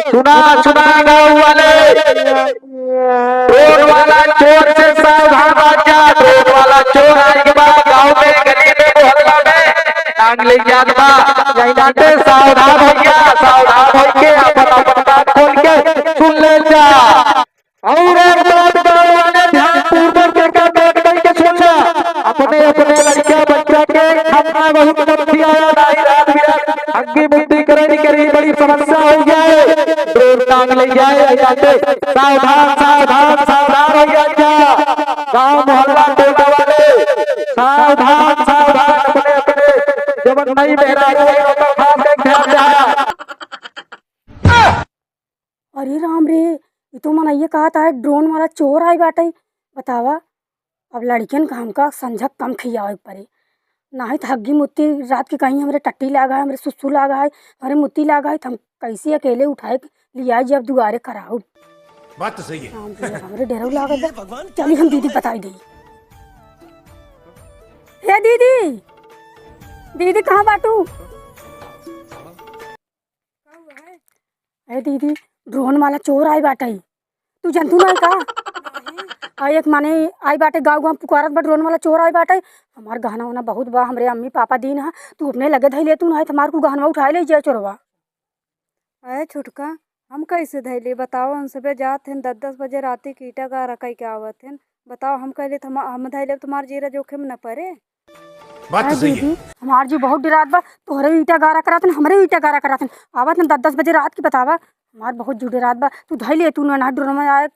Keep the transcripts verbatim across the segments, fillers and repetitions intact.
सुना, सुना गाँव वाले, ड्रोन वाला चोर से सावधान रह जा। ड्रोन वाला चोर आइल बा गाँव में, गली में, मोहल्ला में, टांग ले जात बा। यही नाते सावधान हो जा, सावधान होके अपन, अपन कान खोल के सुन ले जा। और एक बात गाँव वाले ध्यानपूर्वक एका बैठ करके सुन ला। अपने, अपने लड़का बच्चा के खाना बहुत कम खियाया, नाही रात बिरात हग्गी मुद्दी करे निकरी, बड़ी समस्या हो जाए। ड्रोन टांग ले जाए, जाते सावधान, सावधान, सावधान हो जा। गाँव मोहल्ला टोला वाले सावधान, सावधान, अपने, अपने जवन नई मेहरारू है, ओकर खास एक ध्यान रहा। अरे राम रे, ई तो मनइया कहत है ड्रोन वाला चोर आइ बाटइ। बतावा, अब लड़कियन का हमका संझक कम खियावे के परे, नाहीं त हग्गी मुत्ती रात के कहीं हमरे टट्टी लागा है, हमरे सुसु लागा है, हमरे मुत्ती लागा है, त हम कैसे अकेले उठाए के लियाई जब दुआरे कराऊ। बात तो सही है। राम रे, हमरे डरऊ लागत बा। चली हम दीदी बताई देई। हे दीदी, दीदी कहाँ बाटू? ए दीदी, ड्रोन वाला चोर आइ बाटइ, तू जनतू नाहीं का? आ एक माने आइ बाटइ, गाँव गाँव पुकारत बा, ड्रोन वाला चोर आइ बाटइ। हमार गहना वहना बहुत बा, हमरे अम्मी पापा दीन ह, तू अपने लगे धइ ले, तू नाहीं त हमार कुल गहनवा उठाइ ले जाए चोरवा। अरे छोटका, हम कैसे धइ ले बताओ, हम सुबह जात हन दस दस बजे राती के ईटा गारा कइ के आवत हन, बताओ हम कहले त हम, हम धइ लेब, तुम्हार जीरा जोखिम न परे। बात तो सही है। दीदी, हमार जी बहुत डेरात बा, तोहरे ईटा गारा करात हन, हमरे ईटा गारा करात हन। आवत न दस दस बजे रात की बतावा, हमार बहुत जी डेरात बा। तू धइ ले, तू ना, ना ड्रोन में आए,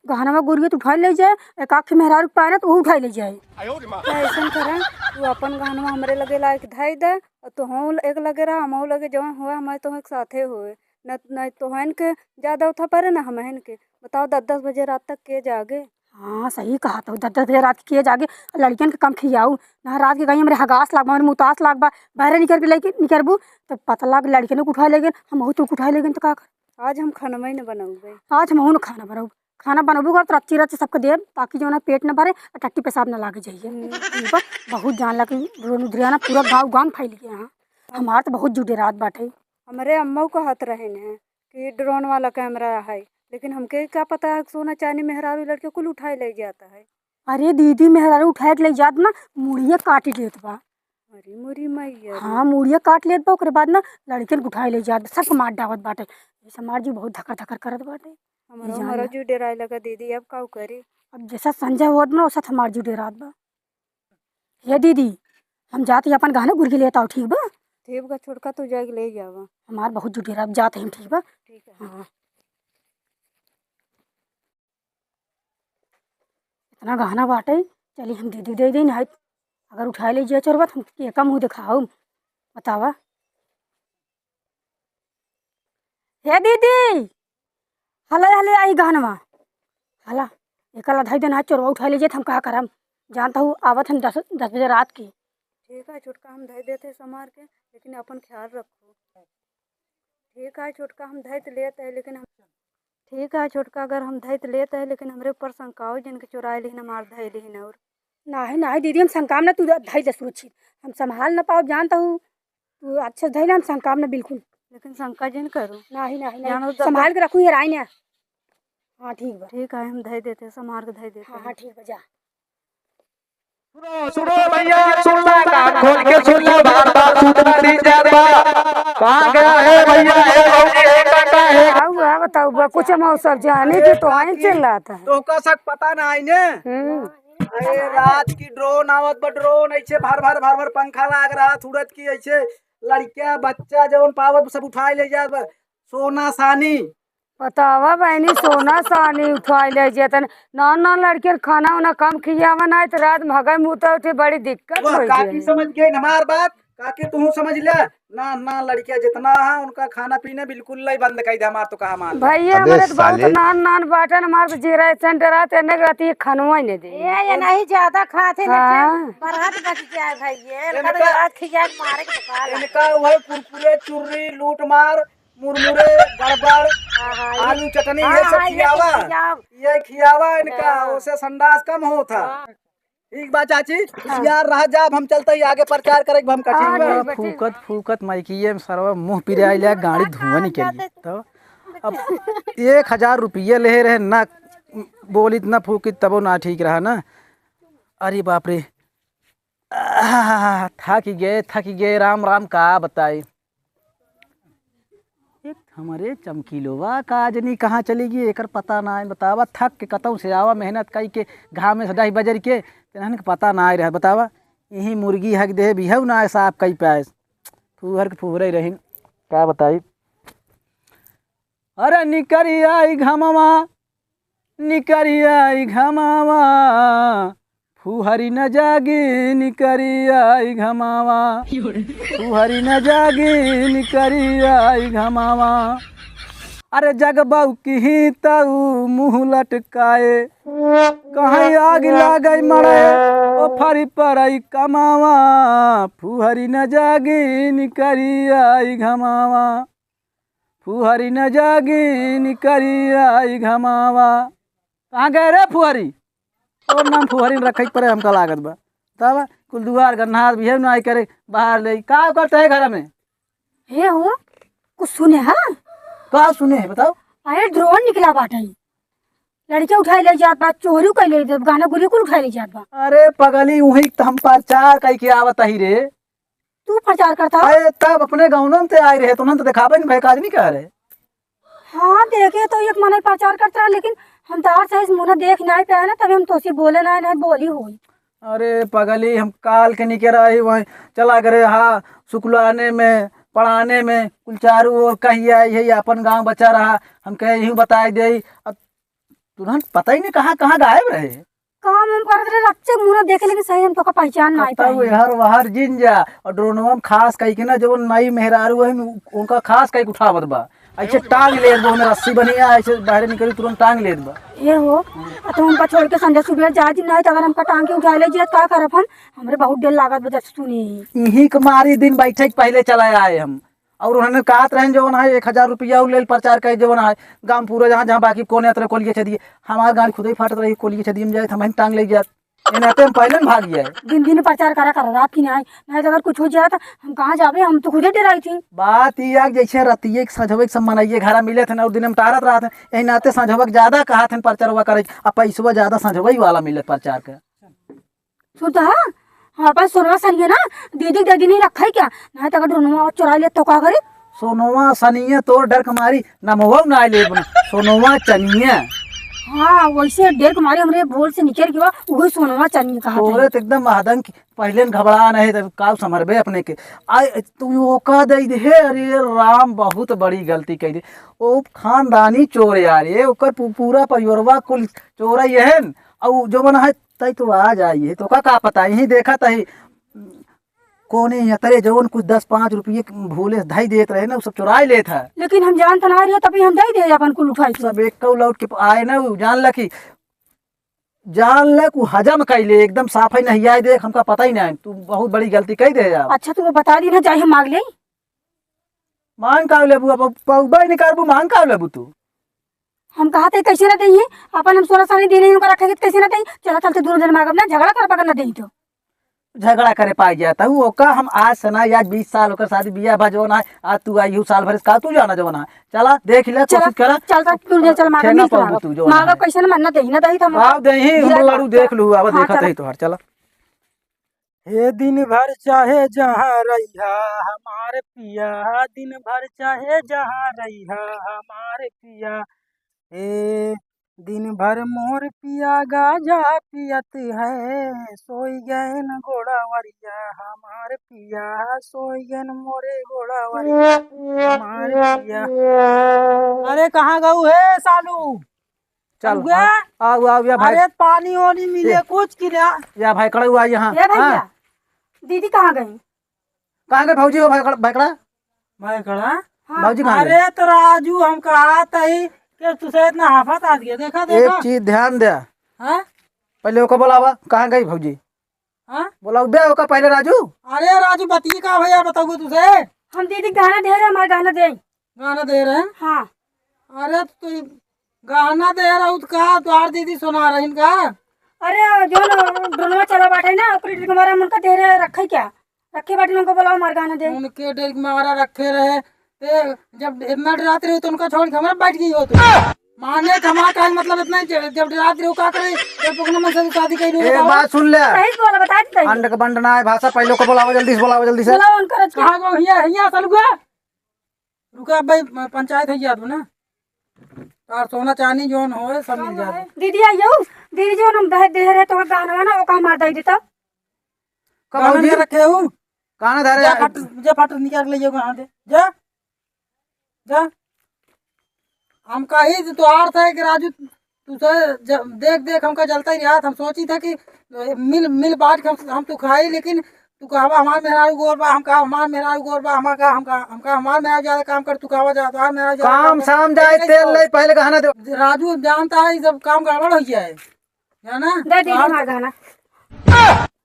गहनवा गुरिया तू उठाइ ले जाए, एक आँख मेहरारू के पाए ना, तो ऊ उठाइ ले जाए। तो ऐसन करा, तू अपन गहनवा हमरे लगे लाइके धइ दे, और तोहू एक लगे रहा, हमहू लगे जवन हुआ, हमारे तोह एक साथे होए। न, न तोहन के ज्यादा उठा परे, ना हमहन के। बताओ, दस दस बजे रात तक के जागे? हाँ, सही कहत हऊ, दस दस बजे रात के जागे, लड़कियन के कम खियाऊ, ना रात के कहीं हमरे हगास लाग बा, हमरे मुतास लाग बा, बाहरे निकर के लइके निकरबू, त पता लाग लड़कियन के उठाइ ले गेन, हमहू तो उठाइ ले गेन, त का कर? आज हम खाना ही न बनउबे। आज हमहू न खाना बनउब, खाना बनउबू कर, त रच्ची रच्ची सबके देब, ताकि जौन है पेट न भरे, आ टट्टी पेशाब न लागे जाइए। हम्म। ठीक बा, बहुत जान लगी, ड्रोन उधरिया ना पूरा गाँव गाँव फैल गया है, हमार त बहुत जी डेरात बाटे। हमरे अम्मा कहत रहे न कि ड्रोन वाला कैमरा है, लेकिन हमके का पता है, सोना चांदी मेहरारू लड़के कुल उठाए ले जाता है। अरे दीदी, मेहरारू उठाए के ले जात ना, मुड़िया काट लेत बा। अरे मोरी मैया रे। हाँ, मुड़िया काट लेत बा, ओकरे बाद ना लड़कन के उठाए ले जात बा, सबके मार डावत बाटे। ये समाज जी बहुत धकर धकर करत बाटे। हमरो, ई जान हमरो ले। जी डेराए लगा दीदी, अब काऊ करी? अब जैसा संजय होत ना, वैसा हमार जी डेरात बा। हे दीदी, हम जात ही अपन गहना गुरिया लेत आओ, ठीक बा? ठीक बा छोटका, तू जाके ले जावा। हमार बहुत जी डेरात, जात ही हम, ठीक बा? ठीक है। हाँ। इतना गहना बाटे, चली हम दीदी दे दी, नहीं अगर उठाए ले जाए चोरवा, त हम केका मुँह देखाऊ, बतावा। हे दीदी, हले हले आई गहनवा, हला, एकला धई देना, चोरवा उठाए ले जाए, त हम का करम? जानत हऊ, आवत हम दस, दस बजे रात की। ठीक है छोटका, हम धई देते संभार के, लेकिन अपन ख्याल रखो। ठीक है छोटका, हम धई त लेत है, लेकिन हम, ठीक है छोटका, अगर हम धई त लेत है, लेकिन हमरे ऊपर शंका हो, जिनके चुराए लिहिन, हमार धई लिहिन और। नाही, नाही दीदी, हम शंका में ना, तू धई दे सुरक्षित, हम संभाल ना पाओ, जानत हऊ, तू अच्छे से धई ना, हम शंका में ना बिल्कुल। लेकिन शंका जिन करो। नाही, नाही, नाही, जानो तो संभाल के रखू, हेराई ना। हाँ, ठीक बा। ठीक है, हम धई देते, संभाल के धई देते। हाँ, हाँ, ठीक बा, जा। सुनो, सुनो भैया, सुन ला, कान खोल के सुन ला, बार बार सूचना दी जात बा। कहाँ गया है भैया, हे भौजी, हे काका, हे? आऊ, आ बताऊ बा, कुछ हम सब जाने के तो आई चिल्लात है। तोहका सब पता ना आई ने? हम्म। अरे रात की ड्रोन आवत बा, ड्रोन ऐसे भर भर भर भर पंखा लाग रहा, उड़त की ऐसे लड़किया बच्चा जवन पावत सब उठाए ले जात बा, सोना सानी। बतावा बहनी, सोना सानी उठाए ले जात है। नान नान लड़कियन खाना उना कम खियावा ना, तो रात में हगई मुता उठे, बड़ी दिक्कत वाह, होइ काकी जाए। समझ गई हमार बात, काकी तू समझ ले। ना ना लड़किया जितना है उनका खाना पीना बिल्कुल नहीं बंद कर दे, हमार तो कहा मान ले। भैया अबे हमरे तो बहुत साले। नान नान बाटन, हमार तो जीरा सेंटर आते ने रहती है, खनवा ही नहीं दे। ए, ये नहीं ज्यादा खाते ना, हाँ। बरहत बच जाए भैया, इनका तो रात खिया के मारे के दुकान है। इनका वही कुरकुरे, चुर्री, लूट मार, मुरमुरे, गड़बड़, हाँ, हाँ, ये आलू चटनी, हाँ, ये सब हाँ, ये खियावा। सब खियाओ। ये खियावा इनका, हाँ। ओसे संडास कम होत है। हाँ। ठीक बा चाची, हाँ। होशियार रह जा, अब हम चलते ही आगे प्रचार करे, हम कठी हाँ, बा। ठीक बा, ठीक फूकत, बा। फूकत माइकिए में सरवा मुँह पिराइला, गाड़ी धुआं निकली। तो अब एक हजार रुपया लेहे रहे, ना बोलित ना फूकित, तबो ना ठीक रहा ना। अरे बाप रे, आह, थक गए, थक गए, राम राम, का बताई। एक हमरे चमकीलोवा का जनी कहाँ चली गई, एकर पता ना है। बतावा, थक के कतौ से आवा, मेहनत कई के घामे से डह बजर के, तेनहन के पता ना रहे। बतावा, यही मुर्गी हक दे बिहू ना साफ कई पाए, फुहर के फुहरे रहिन, का बताई। अरे निकरी आई घमवा, निकरी आई घमवा, फुहरी न जागी, निकरी आई घमवा, फुहरी न जागी, निकरी आई घमवा। अरे जगबऊ किही तऊ मुँह लटकाए, कहीं आग लागई मड़े, ओ फरी परई कमावा, फुहरी न जागी, निकरी आई घमवा, फुहरी न जागी, निकरी आई घमवा। कहाँ गए रे फुहरी? तोर नाम फुहरी रखे पड़े हमका लागत बा। तब कुल दुआर गन्हार बिहेव ना आई करे, बाहर ले। का करते है घर में? हे हो, कुछ सुने हा? का सुने है बताओ? अरे ड्रोन निकला बाटे, लड़के उठाई ले जात बा, चोरी कर ले जात, गहना गुरिया कुल उठाई ले जात बा। अरे पगली, उही त हम प्रचार कई के आवत ही रे। तू प्रचार करता हो? अरे तब अपने गाँव में ते आए रहे, तो उन्हें तो दिखावे नहीं भाई, का आदमी कह रहे। हाँ, देखे तो एक मनई प्रचार करत रहा, लेकिन हम तहार सही से मुँह देख नाहीं पाए ना, तभी हम तोसे बोले नाहीं, नाहीं बोली होई। अरे पगली, हम काल के निके रही वहीं, चला गए हा सुकुलाने में, पढ़ाने में, कुल चारू ओर कही आई है, अपन गाँव बचा रहा, हम कहे यही बताई दे। अब तुरंत पता ही नहीं कहाँ कहाँ गायब रहे। काम हम करत रहे, रच्चे मुँह देखे, लेकिन सही हम तोका पहचान नाहीं अब तब पाई। हर वहर जिन जा, और ड्रोनवा में खास कई के ना, जवन नई मेहरारू है, उनका खास कई के उठावत बा। ऐसे टांग लेत बा, हमें रस्सी बनिया, ऐसे बाहर निकली, तुरंत टांग लेत बा। ये हो, आ तो हमका छोड़ के संध्या सुबह जाए दिन नाहीं, तो अगर हमका टांग के उठा ले जाए, का करब हम? हमरे बहुत डर लागत बा, जब सुनी। इही के मारी दिन बैठे के पहले चला आए हम। और उन्होंने कहत रहन, जवन है, एक हजार रुपया उ लेल प्रचार करे, जवन है, गाँव पूरा जहाँ, जहाँ बाकी कोने अतरे कोलिए छे दिए। हमार गाड़ी खुदे फाटत रही, कोलिए छे दिए, हम जाए, हम टांग ले जात। इन्हें तो हम पहले न भाग गया है। दिन दिन प्रचार करा करा, रात की नाहीं, नाहीं तो अगर कुछ हो जाए तो हम कहाँ जाबे, हम तो खुदे डराई थी। बात ई आ कि जैसे रतिये के संझवे के सब मनइये घरा मिले थे ना, और दिन में टहरत रहत हैं, यही नाते संझवा के ज्यादा कहत हैं प्रचारवा करे, आ पैसवा ज्यादा संझवई वाला मिले प्रचार के। सुन तो, हाँ, हमारे पास सोनवा सनिया ना, दीदी के दे दी रखा है क्या? नाहीं तो अगर ड्रोनवा चुरा ले तो का करे? सोनवा सनिया तोर डर के मारी, नमवा ना लेब ना, सोनवा चनिया। हाँ, वैसे डर के मारे हमरे बोल से निकल गया, वही सोनवा चनिया कहा तोरे तो एकदम आदंक, पहले न घबरा नहीं तो का संभरबे अपने के। आ, तू ओका दे दे, हे, अरे राम, बहुत बड़ी गलती कह दे। ओ खानदानी चोर यार, ये ओकर पू-, पूरा परिवारवा कुल चोर ही है न। और जो बना है, तई तो आ जाइए, तो का, का पता, यही देखा तही कोने यतरे जवन कुछ दस पाँच रुपये भूले धई देत रहे ना, उ सब चुराई लेत है। लेकिन हम जानत ना रहे, तभी हम दे दे अपन कुल उठाई के। सब एक कौ लौट के आए ना, उ जान ल कि, जान ल कि उ हजम कई ले, एकदम साफ ही नहीं आए, देख, हमका पता ही नहीं, तू बहुत बड़ी गलती कई दे यार। अच्छा, तू बता दी ना, जाए हम मांग ले। मांग का लेबू, अब पौबा ही नहीं करबू, मांग का लेबू तू? हम कहा थे कैसे ना देइए, अपन हम सोलह साल नहीं देने उनका रखेंगे, कैसे ना देइए? चला चलते दोनों जन मांगब ना, झगड़ा कर पकड़ ना देइए तो। झगड़ा करे पाई जाता हूँ, ओका हम आज से ना, आज बीस साल ओकर शादी बियाह भा जवन है, आज तू आई हूँ साल भर से, का तू जाना जवन है? चला देख ले, चला, कोशिश करा। चल, चल, तू जा, चल, मांगब खेना नहीं पाबू मांगब। तू जवन मांगब है। कैसे ना, मन ना देइए ना देइए तो हम आओ देही, हम गिरा लड़ू देख लू, आवा हाँ, देखा चला। तही तोहार, चला। हे दिन भर चाहे जहाँ रहिहा हमार पिया, दिन भर चाहे जहाँ रहिहा हमार पिया। हे दिन भर मोर पिया गांजा पियत है, सोई गए न गोड़ावरिया हमार पिया, सोई गए न मोरे गोड़ावरिया हमार पिया। अरे कहाँ गऊ हे सालू? चल, हुआ? आ, आउ, आउ, या भाई। अरे, पानी वानी मिले ए, कुछ कि ना? या भाई, खड़ा हुआ यहाँ। ए भैया, हाँ। दीदी कहाँ गई? कहाँ गए भौजी हो भाई, खड़ा, भाई खड़ा? भाई खड़ा? हाँ। भौजी कहाँ गई? अरे, तो राजू, हम कहा तही कि तुझे इतना हाफत आ गया, देखा, देखा। एक चीज ध्यान दे। हाँ? पहले ओको बुलावा, कहाँ गई भौजी? हाँ? बोला, उबे ओका पहले राजू। अरे राजू, बतिए का भैया, बताऊँ तुझे? हम दीदी गाना दे रहे, हमारा गाना दे। गाना दे रहे हैं? हाँ। अरे तो तू गाना दे रहा हूँ तो का, तोहार दीदी सुना रही का? अरे जो न ड्रोनवा चला बाटे ना, ओकरे डर के मारे हम उनका दे रहे, रखे क्या? रखे बाटे, उनको बुलाओ, हमारा गाना दे। उनके डर के मारा रखे रहे, ते जब इतना डरात रहे हो तो उनका छोड़ के हमरा बैठ गई हो तू। माने धमाका है, मतलब इतना ज-, जब डरात रहे हो का करे? जब पकड़ना मन से शादी करी हो एक बताओ। बात सुन ले। सही बोला, बता दी सही। अंड के बंड ना है भाषा, पहले को बुलावा जल्दी से, बुलावा जल्दी से। बुलावा उनका रच के। कहाँ गो हिया, हिया सलुआ? रुका भाई, म-, पंचायत है याद हो ना? और सोना चांदी जोन होए सब मिल जाए। दीदी आइयो, दीदी जो हम दे, दे रहे तो गहना ना, ओका हमार दे देता। कब गहना भौजी? नहीं रखे हो? कहाँ धरे? जा फट, जा फट निकाल ले जाओ, कहाँ दे? जा, जा। हम कही तो तोहार था कि राजू, तुझे ज-, देख, देख, हमका जलता ही रहा। हम सोची था कि मिल, मिल बांट के हम, हम तू खाई, लेकिन तू कहवा हमार मेहरारू गोर बा, हम कहा हमार मेहरारू गोर बा, हम कहा, हम कहा, हम कहा हमार मेहरारू ज्यादा काम कर, तू कहवा जा, तोहार मेहरारू ज्यादा काम काम कर। शाम जाए, ऐसे तेल तो ले, पहले गहना दे। राजू जानता है, ये सब काम गड़बड़ हो गया है, है ना? दे दी तोहार हमार गहना।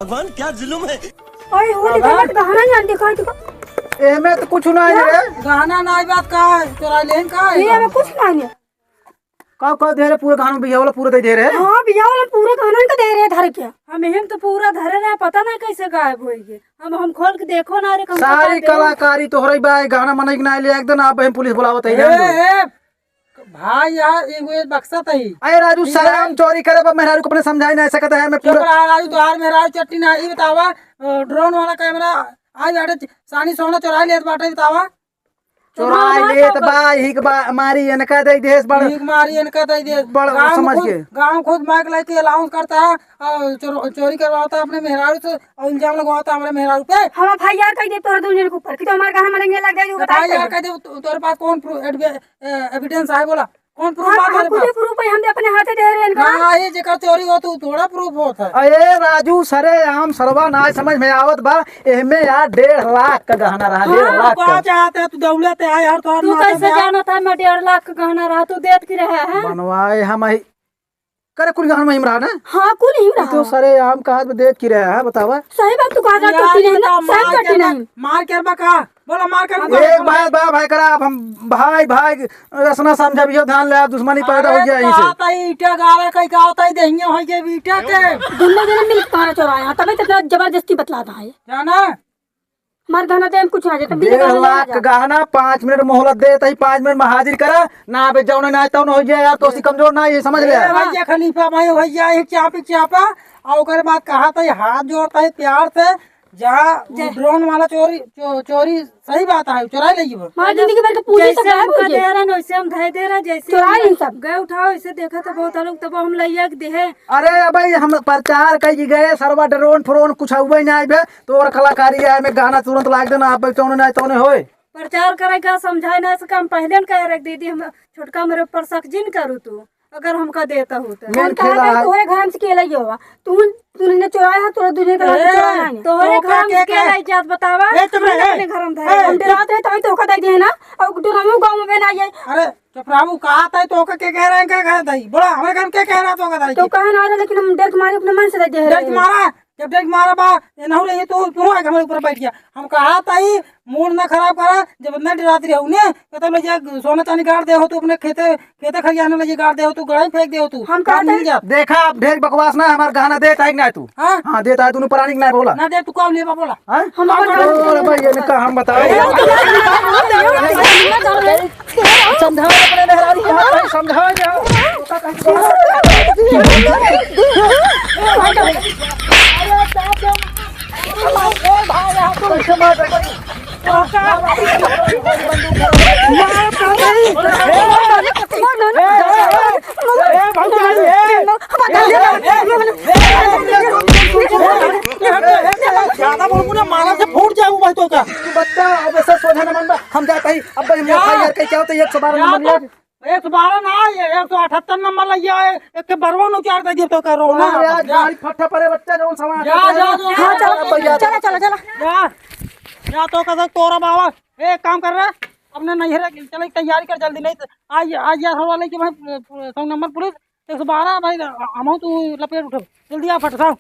भगवान, क्या जुल्म है। अरे, वो देखा, गहना नहीं आन दिखाई तुका। एमे तो कुछ ना है रे। गहना ना आई बात का है? तोरा लेन का है ये गहना? हमें कुछ ना है। का, का दे रहे? पूरा गहना बियाह वाला पूरा दे दे रहे। हाँ, बियाह वाला पूरा गहना इनका दे रहे धर के। हम एहम तो पूरा धरे रहे, पता नहीं कैसे गायब होई गए। हम, हम खोल के देखो ना रे, हम सारी पता दे। कलाकारी तोहरे बा, गहना मनई के ना ले, एकदम आप हम पुलिस बुलावत है, ए, जान दो। ए, भाई यार, एगो ये बक्सा तही। अरे राजू, ठीक है। सरेआम चोरी करे बा, मेहरारू को अपने समझाई नहीं सकत है, मैं चुप पूरा रहा राजू, तोहार मेहरारू चट्टी ना, ई बतावा, अ, ड्रोन वाला कैमरा, आज आटे सानी सोना चोरा लिया बाटे, बतावा। चोराई चोरा लेत बा। बा, हिक बा, मारी इनका दे देस बड़। हिक मारी इनका दे देस। बड़ गाँव समझ खुद, के। गाँव खुद माइक लेके अनाउंस करता है, और चोर-, चोरी करवाता है अपने मेहरारू से, और इल्जाम लगवाता है हमारे मेहरारू पे। हमार भाई यार कह दे तोहरे दुल्हन के ऊपर कि तो हमारे घर में लगे लग जाए, तो बता भाई यार दे। कह दे, तो-, तोरे पास कौन प्रू-, एडवे-, ए, एविडेंस है बोला? कौन प्रूफ हाँ, बा हाँ, तोरे खुदे पास? प्रूफ है, हम तो अपने हाथे दे रहे हैं इनका। ना, ये जेकर चोरी हो तो थोड़ा प्रूफ होत है। अरे राजू, सरेआम सरवा ना समझ में आवत बा। एहमे यार डेढ़ लाख का गहना रहा, हाँ, डेढ़ लाख का। का चाहत है तू? दौलत है यार, तोहार तू माथा कैसे में जानत है मैं डेढ़ लाख का गहना रहा? तू देत की रहा है? बनवाए हम ही। करे कुल गहना में ही रहा ना? हाँ, कुल ही रहा। तो सरेआम कहा तो देत की रहा है, बतावा। सही बात तू कहा, यार, चट्टी नहीं ना, बताओ, सही मार चट्टी के नहीं। मार के बा का? बोला, मार के बा? एक बात बा भाई, करा अब हम भाई, भाई, रसना समझा भी हो, ध्यान ले, दुश्मनी पैदा हो अरे, गया यहीं से। कहा था ईटा गाड़ा, कहीं कहा था देहिया हो गया ईटा के। दुनिया जने मिल के तारा चोराया, तबे तो इतना जबरदस्ती बतलाता है। जाना? हमार गहना दे, हम कुछ ना दे, तब भी डेढ़ गहना ले लाख जा। गहना, पाँच मिनट मोहलत दे, तही पाँच मिनट में हाजिर करा, ना अबे जौने ना तौने हो जाए यार, तो सी कमजोर ना, ये समझ ले। ए भैया, खलीफा भाई, भैया, एक चाप, एक चापा, और ओकरे बाद कहा था, हाथ जोड़ता है प्यार से, जहाँ जय। ड्रोन वाला चोरी, चो-, चोरी सही बात है, चुराई ले जीवन। हमार जिंदगी भर के पूंजी जैसे सब गायब हो हमका जाए। दे रहा, वैसे हम धै दे रहा, जैसे चुराई हम नहीं सब। गए उठाओ, इसे देखा तो बहुत लोग, तब हम लैया के देहे। अरे अबे हम प्रचार कई गए, सरवा ड्रोन फ्रोन कुछ हुआ ही ना आइबे, तोर कलाकारी है, में गाना तुरंत लाग देना, आप तौने ना तौने होए। प्रचार करे का समझाए ना सका, हम पहले न कह रख दीदी, हम छोटका मेरे ऊपर शक जिन करू तू। अगर हमका देता हो तो। मेन हम कहा खेला था, है। तोहरे घर में से केला ही होगा। तू, तूने चुराया है, तोरा दुनिया के लाके ए, चुराना है। तोहरे तोका घर में के से केला कहे? इज्जत बतावा। ए, चुप रहे, तूने ए, अपने घर में ए। धरे। हम डरात रहे, तभी तोका दे दिए ना। और डरावे गाँव में ना आइए। अरे, चुप रहा, वो कहा था, तोका के कह रहे हैं, क्या कह रहा था? बोला, हमारे घर में क्या कह रहा था, तोका था? तो कहे ना रहे, लेकिन हम डर के मारे अपने मन से दे दे रहे डर के हैं। मारा? जब डर के मारा बा, ये ना हो रही है, तू, तू आके हमारे ऊपर बैठ गया। हम कहा था ही, मूड ना खराब करा, जब इतना डरात रहे हो ने, तो ले जा सोना चांदी गाड़ दे हो तू अपने खेते, खेते खलिहान ले जा गाड़ दे हो तू, गड़ाई फेंक दे हो तू। हम काम कहते मिल हैं। जात। देखा, अब ढेर बकवास ना, हमार गहना देत है कि ना तू? हाँ? हाँ, देत है, तू प्राणी के ना बोला। ना दे, तू कौन लेबा बोला? हाँ? हम अपन अरे भाई, ये का हम बताओ। समझाओ अपने मेहरारू को, समझाओ ना। ज्यादा बोलबू ना, मारा से फूट जाऊ भाई तो का। तू बच्चा, अब ऐसा सोझा न मन बा। हम जात हई, अब भाई हम जा। एफ आई आर कई क्या होता है, एक सौ बारह जा नंबर तो। लिया। एक सौ बारह ना, ये एक सौ अठहत्तर नंबर लग गया है। एक के बरवा नो चार दे दिए तो का रो ना। अरे यार, जा। गाड़ी फट्टा पड़े बच्चा, जो सवाल जा, करता है। जा, जा, हाँ, जा, चलो, जा, चलो, चलो, चलो। जा, जा तो का तोरा बाबा, ए, एक काम कर रहा, अपने नैहर चले की तैयारी कर जल्दी, नहीं तो आज, आज यार हवा लेके भाई, सौ नंबर पुलिस, एक सौ बारह भाई, हम तू लपेट उठब, जल्दी आ फट साहब।